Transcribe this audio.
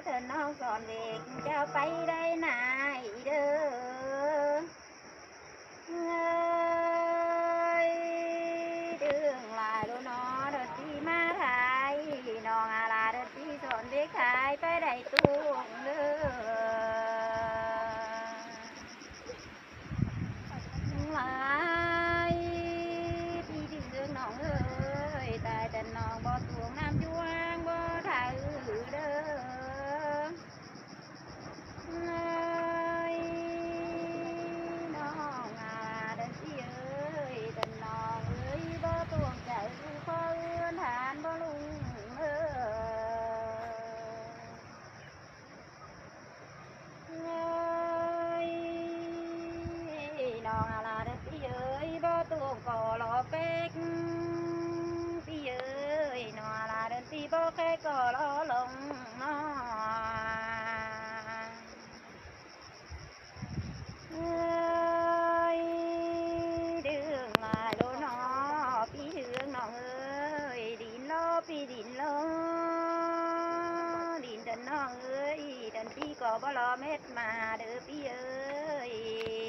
ເທີນ້ອງສອນເວກ ເຈົ້າໄປໄດ້ນາຍເດີ. ເອີຍ ເລື່ອງຫຼາຍໂລເນາະ ເດີນທີ່ມາໄທ ນ້ອງອາລາ ເດີນທີ່ສອນເວກ ຂາຍໄປໄດ້ຕຸງເດີ. ຫຼາຍປີເດືອນນ້ອງເອີຍ ຕາຍແຕ່ນ້ອງບໍ່ຕົວງນ້ຳຈວງບໍ່ໄດ້ເດີ. ເອີຍ ນ້ອງອາເດີນທີ່ເອີຍ ແຕ່ນ້ອງເອີຍ ບໍ່ຕົວງໃຈ ຄືຂໍເຮືອນທ່ານບໍ່ລຸງເອີຍ. ເອີຍ ນ້ອງອາລາເດີນທີ່ເອີຍ ບໍ່ຕົວງກໍລໍເປັກ ພີ່ເອີຍ ນ້ອງອາລາເດີນທີ່ບໍ່ແຄ່ກໍລໍລົງນ້ອງ. ເອີຍ ເລື່ອງຫຼາຍໂລເນາະ ພີ່ເຮືອງນ້ອງເອີຍ ດິນລໍ ພີ່ດິນລໍ ດິນເດີນນ້ອງເອີຍ ເດີນທີ່ກໍບໍ່ລໍເມັດມາເດີ ພີ່ເອີຍ.